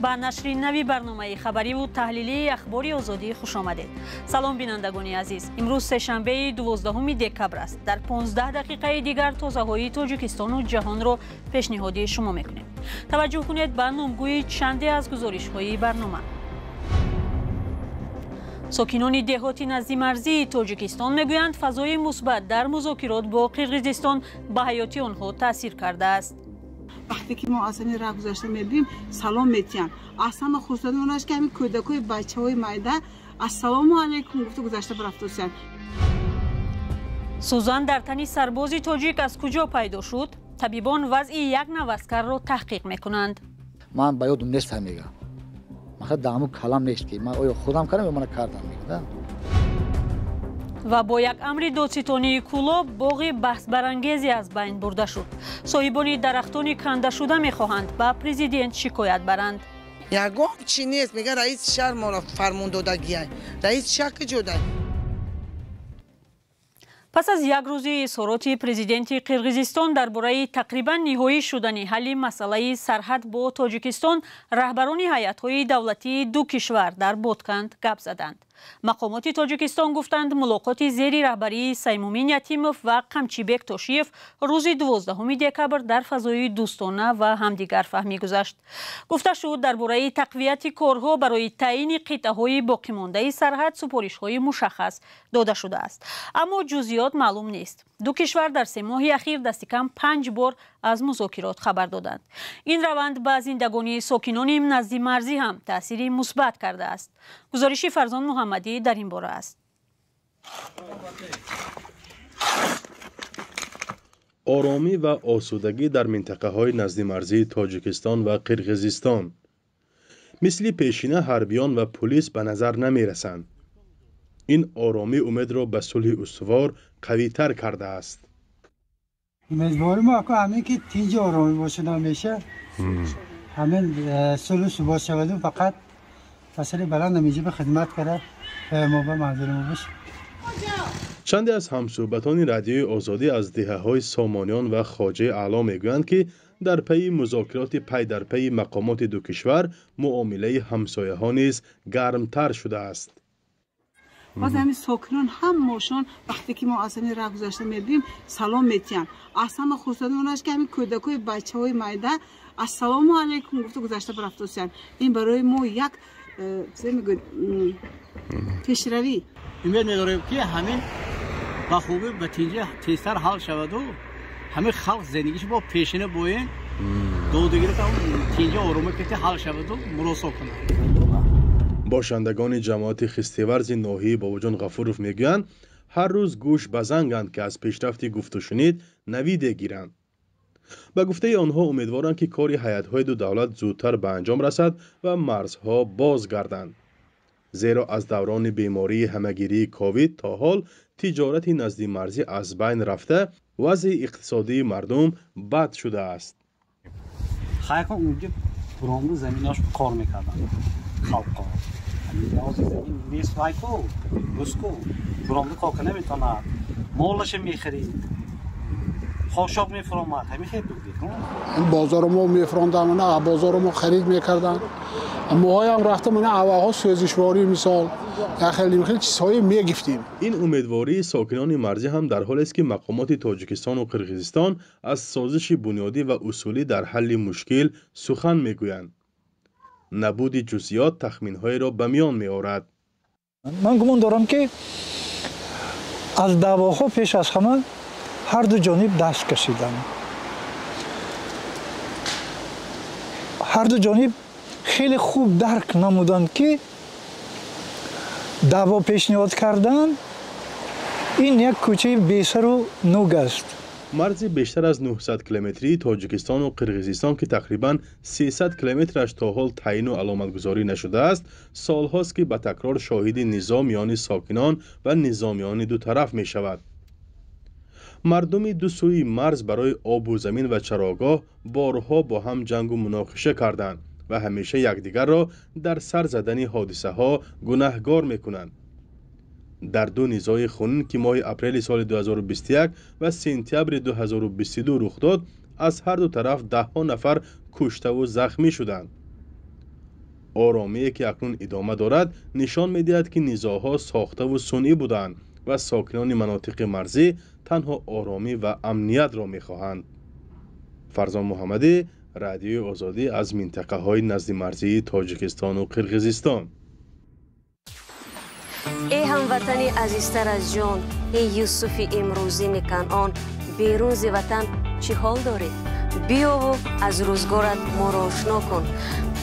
Ба нашри нави барномаи хабариву таҳлилии Ахбори Озодӣ хуш омадед. Салом, бинандагони азиз. Имрӯз сешанбеи 12 декабр аст. Дар 15 дақиқаи дигар тозаҳои Тоҷикистону ҷаҳонро пешниҳоди шумо мекунем. Таваҷҷӯҳ кунед ба номгӯи чанде аз гузоришҳои барнома. Сокинони деҳоти наздимарзии Тоҷикистон мегӯянд, фазои мусбат дар музокирот бо Қирғизистон ба ҳаёти онҳо таъсир кардааст. Вақте ки мо аз ҳамин раҳ гузашта мебинем, салом метиҳанд. Аз ҳама хурсандӣ он аст, ки ҳамин кӯдакҳои бачаҳои майда ассалому алайкум гуфта гузашта рафтосиянд. Сӯзан дар тани сарбози тоҷик аз куҷо пайдо шуд? Табибон вазъи як наваскарро таҳқиқ мекунанд. Ман ба ёдум нестам, мегӯям. Ман даҳаму калам нест, ки ман оё худам кардам ё мана кардам, мегӯям. Ва бо як амри додситонии Кӯлоб боғи баҳсбарангезе аз байн бурда шуд. Соҳибони дарахтони кандашуда мехоҳанд ба президент шикоят баранд. Ягон чи нест, мега раиси шаҳр моро фармон додагиай. Раиси шаҳр куҷодай? Пас аз як рӯзи изҳороти президенти Қирғизистон дар бораи тақрибан ниҳоӣ шудани ҳалли масъалаи сарҳад бо Тоҷикистон, раҳбарони ҳайатҳои давлатии ду кишвар дар Ботканд гап заданд. Мақомоти Тоҷикистон гуфтанд, мулоқоти зери раҳбарии Саймумин Ятимов ва Қамчибек Тошиев рӯзи 12 декабр дар фазои дӯстона ва ҳамдигарфаҳмӣ гузашт. Гуфта шуд, дар бораи тақвияти корҳо барои таъйини қитъаҳои боқимондаи сарҳад супоришҳои мушаххас дода шудааст, аммо ҷузъиёт маълум нест. Ду кишвар дар 3 моҳи ахир дасти кам 5 бор аз музокирот хабар доданд. Ин раванд ба зиндагонии сокинони наздимарзӣ ҳам таъсири мусбат кардааст. Гузориши Фарзон Муҳаммадӣ дар ин бора аст. Оромӣ ва осудагӣ дар минтақаҳои наздимарзии Тоҷикистон ва Қирғизистон. Мисли пешина ҳарбиён ва пулис ба назар намерасанд. Ин оромӣ умедро ба сулҳи устувор қавитар кардааст. Умедворӣ мо ҳамин ки тинҷи оромӣ бошад, ҳамеша ҳамин сулҳу субот шаваду фақат фасили баланд ҳаминҷо ба хидмат карда мо ба манзили мо бошем. Чанде аз ҳамсӯҳбатони Радиои Озодӣ аз деҳаҳои Сомониён ва Хоҷаи Аъло мегӯянд, ки дар пайи музокироти пай дар пайи мақомоти ду кишвар муомилаи ҳамсояҳо низ гармтар шудааст. Боз ҳамин сокинон ҳамашон вақте ки мо аз ҳамин раҳ гузашта мебинем, салом метиҳанд. Аз ҳама хурсандӣ он аст, ки ҳамин кӯдакҳои бачаҳои майда ассалому алайкум гуфта гузашта рафтосиянд. Ин барои мо як мегӯяд пешравӣ. Умед медорем, ки ҳамин ба хубӣ ба тинҷӣ тезтар ҳал шаваду ҳамин халқ зиндагиш бо пешина боин додагирифта тинҷӣ оромӣ ки ҳал шаваду муросо кунад. Бошандагони ҷамоати хистеварзи ноҳияи Бобоҷон Ғафуров мегӯянд, ҳар рӯз гӯш ба занганд, ки аз пешрафти гуфтушунид навиде гиранд. Ба гуфтаи онҳо, умедворанд, ки кори ҳайатҳои ду давлат зудтар ба анҷом расад ва марзҳо боз гарданд. Зеро аз даврони бемории ҳамагирии ковид то ҳол тиҷорати наздимарзӣ аз байн рафта, вазъи иқтисодии мардум бад шудааст. Хайкон унҷа буромду заминош кор мекарданд халқҳо. Ҳозир замин нест, вайку рӯзку буромду кор карда наметавонад, молаша мехарид, хошок мефуромад, ҳамин хел буд. Бозору мо мефуронданд, бозору мо харид мекарданд. Моҳоям рафта мана аввалҳо сӯзишворӣ мисол хеле хеле чизҳое мегифтем. Ин умедвории сокинони марзӣ ҳам дар ҳолест, ки мақомоти Тоҷикистону Қирғизистон аз созиши бунёдӣ ва усулӣ дар ҳалли мушкил сухан мегӯянд. Набуди ҷузъиёт тахминҳоеро ба миён меорад. Ман гумон дорам, ки аз даъвоҳо пеш аз ҳама ҳар ду ҷониб даст кашиданд. Ҳар ду ҷониб хеле хуб дарк намуданд, ки даъво пешниҳод кардан ин як кӯчаи бесару нуг аст. Марзи бештар аз 900 километрии Тоҷикистону Қирғизистон, ки тақрибан 300 километраш то ҳол таъйину аломатгузорӣ нашудааст, солҳост, ки ба такрор шоҳиди низоъ миёни сокинон ва низомиёни ду тараф мешавад. Мардуми ду сӯи марз барои обу замин ва чарогоҳ борҳо бо ҳам ҷангу муноқиша карданд ва ҳамеша якдигарро дар сар задани ҳодисаҳо гунаҳгор мекунанд. Дар ду низои хунин, ки моҳи апрели соли 2021 ва сентябри 2022 рух дод, аз ҳар ду тараф даҳҳо нафар куштаву захмӣ шуданд. Оромие ки акнун идома дорад, нишон медиҳад, ки низоъҳо сохтаву сунъӣ буданд ва сокинони манотиқи марзӣ танҳо оромӣ ва амниятро мехоҳанд. Фарзон Муҳаммадӣ, Радиои Озодӣ, аз минтақаҳои наздимарзии Тоҷикистону Қирғизистон. Эй ҳамватани азизтар аз ҷон, эй Юсуфи имрӯзини Канъон, берун зи ватан чӣ ҳол дорӣ? Биёву аз рӯзгорат моро ошно кун.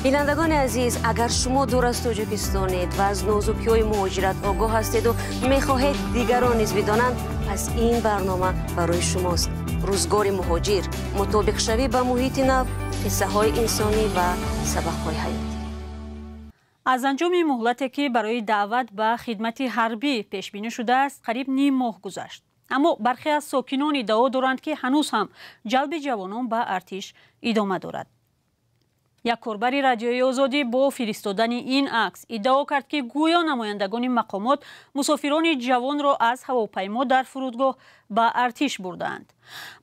Бинандагони азиз, агар шумо дур аз Тоҷикистонед ва аз нозукиҳои муҳоҷират огоҳ ҳастеду мехоҳед дигарон низ бидонанд, пас ин барнома барои шумост. Рӯзгори муҳоҷир, мутобиқшавӣ ба муҳити нав, қиссаҳои инсонӣ ва сабақҳои ҳаёт. Аз анҷоми муҳлате, ки барои даъват ба хидмати ҳарбӣ пешбинӣ шудааст, қариб ним моҳ гузашт, аммо бархе аз сокинон иддао доранд, ки ҳанӯз ҳам ҷалби ҷавонон ба артиш идома дорад. Як корбари Радиои Озодӣ бо фиристодани ин акс иддао кард, ки гӯё намояндагони мақомот мусофирони ҷавонро аз ҳавопаймо дар фурудгоҳ ба артиш бурдаанд.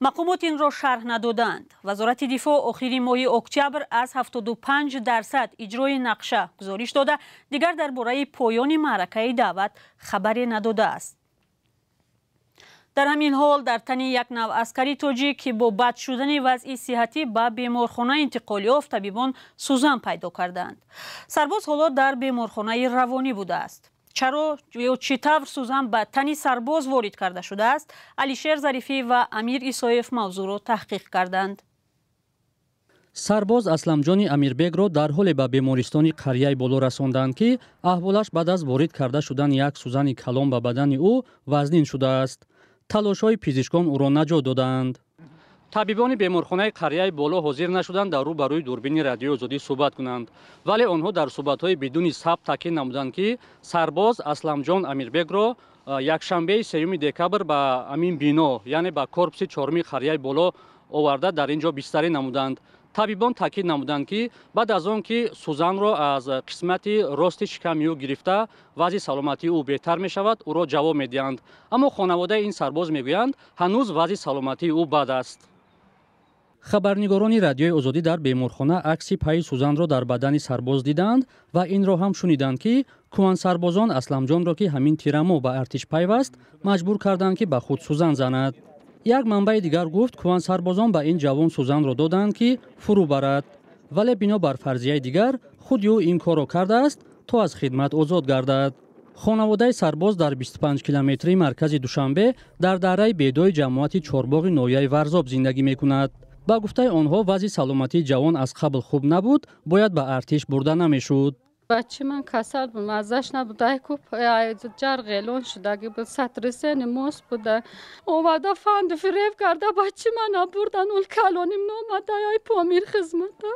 Мақомот инро шарҳ надодаанд. Вазорати дифоъ охири моҳи октябр аз 75% иҷрои нақша гузориш дода, дигар дар бораи поёни маъракаи даъват хабаре надодааст. Дар ҳамин ҳол, дар тани як нав аскари тоҷик, ки бо бад шудани вазъи сиҳатӣ ба беморхона интиқол ёфт, табибон сӯзан пайдо кардаанд. Сарбоз ҳоло дар беморхонаи равонӣ будааст. Чаро ё чӣ тавр сӯзан ба тани сарбоз ворид карда шудааст, Алишер Зарифӣ ва Амир Исоев мавзӯъро таҳқиқ карданд. Сарбоз Асламҷони Амирбегро дар ҳоле ба бемористони Қарияи Боло расонданд, ки аҳволаш баъд аз ворид карда шудани як сӯзани калон ба бадани ӯ вазнин шудааст. Талошҳои пизишкон ӯро наҷот додаанд. Табибони беморхонаи Қарияи Боло ҳозир нашуданд дар рӯ ба рӯи дурбини Радиои Озодӣ суҳбат кунанд, вале онҳо дар суҳбатҳои бидуни сабт таъкид намуданд, ки сарбоз Асламҷон Амирбегро якшанбеи 3 декабр ба ҳамин бино, яъне ба корпуси чоруми Қарияи Боло оварда, дар ин ҷо бистарӣ намуданд. Табибон таъкид намуданд, ки баъд аз он ки сӯзанро аз қисмати рости шиками ӯ гирифта, вазъи саломатии ӯ беҳтар мешавад, ӯро ҷавоб медиҳанд. Аммо хонаводаи ин сарбоз мегӯянд, ҳанӯз вазъи саломатии ӯ бад аст. Хабарнигорони Радиои Озодӣ дар беморхона акси пайи сӯзанро дар бадани сарбоз диданд ва инро ҳам шуниданд, ки кӯҳансарбозон Асламҷонро, ки ҳамин тирамоҳ ба артиш пайваст, маҷбур карданд, ки ба худ сӯзан занад. Як манбаи дигар гуфт, кӯҳансарбозон ба ин ҷавон сӯзанро доданд, ки фурӯ барад, вале бино бар фарзияи дигар худи ӯ ин корро кардааст, то аз хидмат озод гардад. Хонаводаи сарбоз дар 25 километрии маркази Душанбе, дар дараи Бедои ҷамоати Чорбоғи ноҳияи Варзоб зиндагӣ мекунад. Ба гуфтаи онҳо, вазъи саломатии ҷавон аз қабл хуб набуд, бояд ба артиш бурда намешуд. Бачи ман касал буд, маззаш набуд, ай ку ҷар ғелон шудаги буд, сатрисени мост буда. Омада фанду фиреб карда, бачи мана бурдан, ул калоним номада, ай Помир хизмата.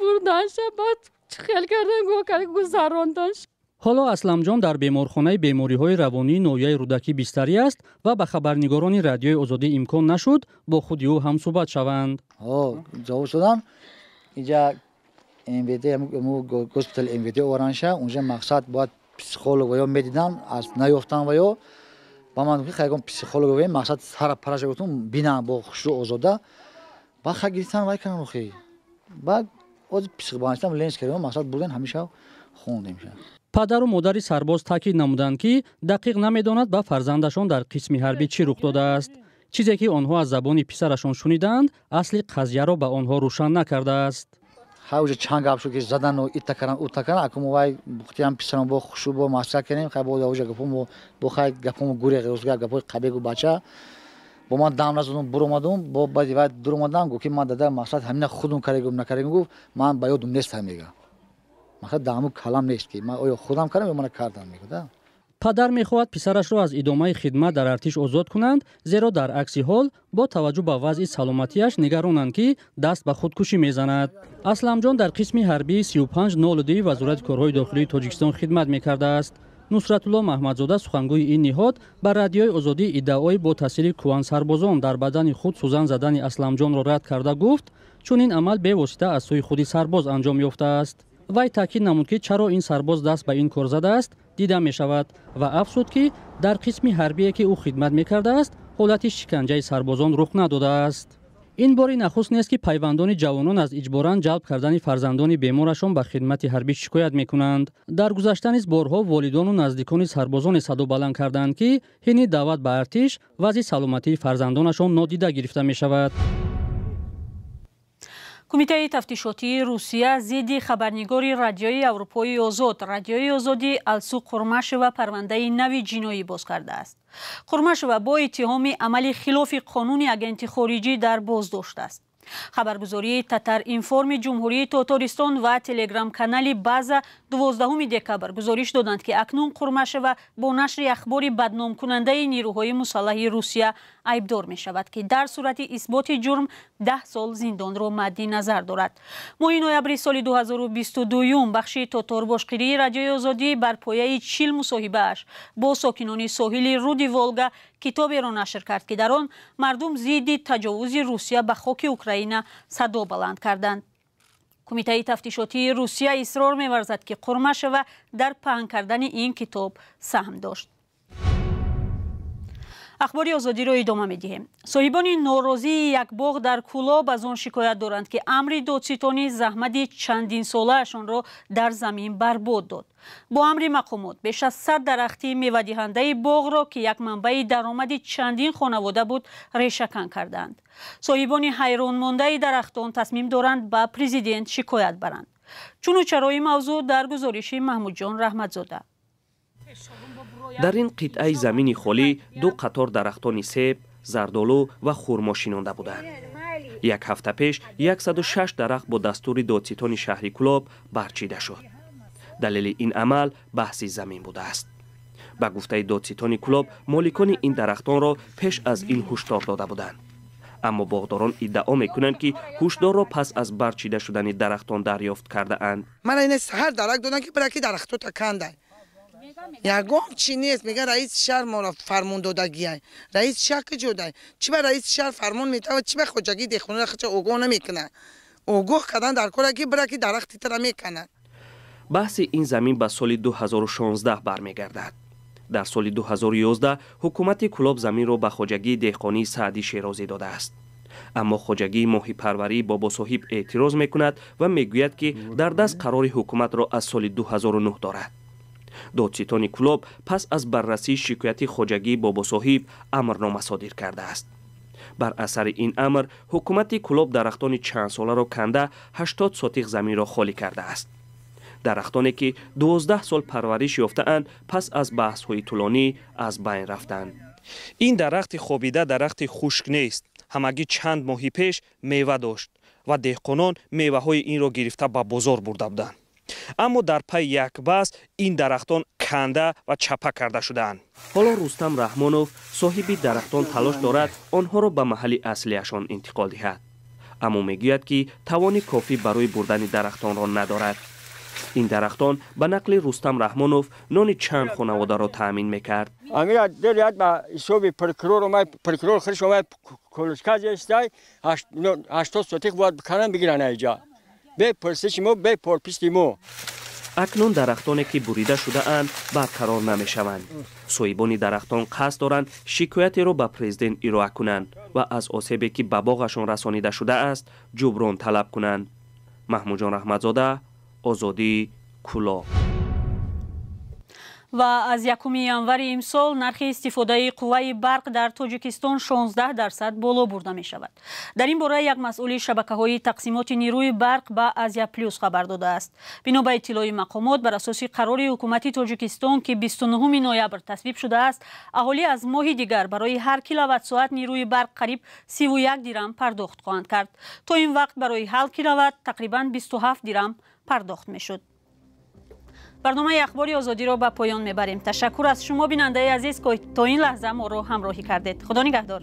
Бурданша, баъд хел кардан, го карда гузарондан. Ҳоло Асламҷон дар беморхонаи бемориҳои равонии ноҳияи Рӯдакӣ бистарӣ аст ва ба хабарнигорони Радиои Озодӣ имкон нашуд бо худи ӯ ҳамсӯҳбат шаванд. Ҷавоб шудам, инҷа МВД, госпитал МВД оваранша, унҷа мақсад бояд психолог ва ё медидан, аз наёфтан ва ё ба ман гуфт, хайгон психолог ва мақсад сара параша гуфтум, бинам бо хушрӯ озода. Баъд ха гирифтан вай кардам рухи. Баъд оз психбанистам ленс кардем, мақсад бурден ҳамеша хондем. Падару модари сарбоз таъкид намуданд, ки дақиқ намедонад ба фарзандашон дар қисми ҳарбӣ чӣ рух додааст. Чизе ки онҳо аз забони писарашон шунидаанд, асли қазияро ба онҳо рӯшан накардааст. Хай, уже чанд гап шуд, ки задану ита кардан, ута кардан, аку мо вай бухтиам писарам бо хушу бо маслиҳат кардем, хай бо уже гапомо бо хай гапомо гуреғ рӯзгар гапои қабегу бача бо ман дам назадум, буромадум, бо баъди вай дуромадам, гуфт, ки ман дада мақсад ҳамина худум карегум, накарегум, гуфт, ман ба ёдум нест, мега. Мақсад даму калам нест, ки ман оё худам кардам ё мана кардам, мегӯда. Падар мехоҳад писарашро аз идомаи хидмат дар артиш озод кунанд, зеро дар акси ҳол бо таваҷҷӯҳ ба вазъи саломатиаш нигаронанд, ки даст ба худкушӣ мезанад. Асламҷон дар қисми ҳарбии 3502 Вазорати корҳои дохилии Тоҷикистон хидмат мекардааст. Нусратулло Маҳмадзода, сухангӯи ин ниҳод, ба Радиои Озодӣ иддаои бо таъсири кӯҳансарбозон дар бадани худ сӯзан задани Асламҷонро рад карда гуфт, чунин амал бевосита аз сӯи худи сарбоз анҷом ёфтааст. Вай таъкид намуд, ки чаро ин сарбоз даст ба ин кор задааст, дида мешавад, ва афзуд, ки дар қисми ҳарбие, ки ӯ хидмат мекардааст, ҳолати шиканҷаи сарбозон рух надодааст. Ин бори нахуст нест, ки пайвандони ҷавонон аз иҷборан ҷалб кардани фарзандони беморашон ба хидмати ҳарбӣ шикоят мекунанд. Дар гузашта низ борҳо волидону наздикони сарбозоне садо баланд карданд, ки ҳини даъват ба артиш вазъи саломатии фарзандонашон нодида гирифта мешавад. Кумитаи тафтишотии Русия зидди хабарнигори Радиои Аврупои Озод, Радиои Озодӣ Алсу Қурмашева парвандаи нави ҷиноӣ боз кардааст. Қурмашева бо иттиҳоми амали хилофи қонуни агенти хориҷӣ дар боздошт аст. Хабаргузории Татар Информи Ҷумҳурии Тотористон ва телеграм-канали База 12 декабр гузориш доданд, ки акнун Қурмашева бо нашри ахбори бадномкунандаи нирӯҳои мусаллаҳи Русия айбдор мешавад, ки дар сурати исботи ҷурм 10 сол зиндонро мадди назар дорад. Моҳи ноябри соли 2022 бахши Тоторбошқирии Радиои Озодӣ бар пояи 40 мусоҳибааш бо сокинони соҳили руди Волга китоберо нашр кард, ки дар он мардум зидди таҷовузи Русия ба хоки Украина садо баланд карданд. Кумитаи тафтишотии Русия исрор меварзад, ки Қурмашева дар паҳн кардани ин китоб саҳм дошт. Ахбори Озодиро идома медиҳем. Соҳибони норозии як боғ дар Кӯлоб аз он шикоят доранд, ки амри додситонӣ заҳмати чандинсолаашонро дар замин барбод дод. Бо амри мақомот беш аз 100 дарахти мевадиҳандаи боғро, ки як манбаи даромади чандин хонавода буд, решакан карданд. Соҳибони ҳайронмондаи дарахтон тасмим доранд ба президент шикоят баранд. Чуну чарои мавзӯъ дар гузориши Маҳмудҷон Раҳматзода. Дар ин қитъаи замини холӣ ду қатор дарахтони себ, зардолу ва хурмо шинонда буданд. Як ҳафта пеш 106 дарахт бо дастури додситони шаҳри Кӯлоб барчида шуд. Далели ин амал баҳси замин будааст. Ба гуфтаи додситони Кӯлоб, моликони ин дарахтонро пеш аз ин ҳушдор дода буданд. Аммо боғдорон иддао мекунанд, ки ҳушдорро пас аз барчида шудани дарахтон дарёфт кардаанд. Мана ина саҳар дарак доданд, ки бираки дарахтота кандай. Ягон чи нест, мега раиси шаҳр моро фармон додагиай. Раиси шаҳр куҷодай? Чи ба раиси шаҳр фармон метавад, чи ба хоҷагии деҳқонро хача огоҳ намекунад? Огоҳ кардан дар кора, ки бираки дарахти тара меканад. Баҳси ин замин ба соли 2016 бармегардад. Дар соли 2011 ҳукумати Кӯлоб заминро ба хоҷагии деҳқонии Саъди Шерозӣ додааст. Аммо хоҷагии моҳипарварии Бобосоҳиб эътироз мекунад ва мегӯяд, ки дар даст қарори ҳукуматро аз соли 2009 дорад. Додситони Кӯлоб пас аз баррасии шикояти хоҷагии Бобосоҳиб амрнома содир кардааст. Бар асари ин амр ҳукумати Кӯлоб дарахтони чандсоларо канда 80 сотиқ заминро холӣ кардааст. Дарахтоне ки 12 сол парвариш ёфтаанд, пас аз баҳсҳои тӯлонӣ аз байн рафтанд. Ин дарахти хобида дарахти хушк нест. Ҳамагӣ чанд моҳи пеш мева дошт ва деҳқонон меваҳои инро гирифта ба бозор бурда буданд. Аммо дар пайи як баҳс ин дарахтон канда ва чапа карда шудаанд. Ҳоло Рустам Раҳмонов, соҳиби дарахтон, талош дорад онҳоро ба маҳалли аслиашон интиқол диҳад. Аммо мегӯяд, ки тавони кофӣ барои бурдани дарахтонро надорад. Ин дарахтон ба нақли Рустам Раҳмонов нони чанд хонаводаро таъмин мекард. Амира дерят ба ҳисоби прокурор омад, прокурор худаш омад, колочка зестай, 80 сотих бояд бикананд, бигиранд айҷа. Бе пурсиши мо, бе порписти мо. Акнун дарахтоне ки бурида шудаанд барқарор намешаванд. Соҳибони дарахтон қасд доранд шикоятеро ба президент ироа кунанд ва аз осебе ки ба боғашон расонида шудааст ҷуброн талаб кунанд. Маҳмудҷон Раҳматзода, Озодӣ, Кӯлоб. Ва аз 1 январи имсол нархи истифодаи қувваи барқ дар Тоҷикистон 16% боло бурда мешавад. Дар ин бора як масъули шабакаҳои тақсимоти нирӯи барқ ба Азия Плюс хабар додааст. Бино ба иттилои мақомот, бар асоси қарори ҳукумати Тоҷикистон, ки 29 ноябр тасвиб шудааст, аҳолӣ аз моҳи дигар барои ҳар киловатт-соат нирӯи барқ қариб 31 дирам пардохт хоҳанд кард. То ин вақт барои ҳар киловатт тақрибан 27 дирам пардохт мешуд. Барномаи Ахбори Озодиро ба поён мебарем. Ташаккур аз шумо, бинандаи азиз, ки то ин лаҳза моро ҳамроҳӣ кардед. Худо нигаҳдор.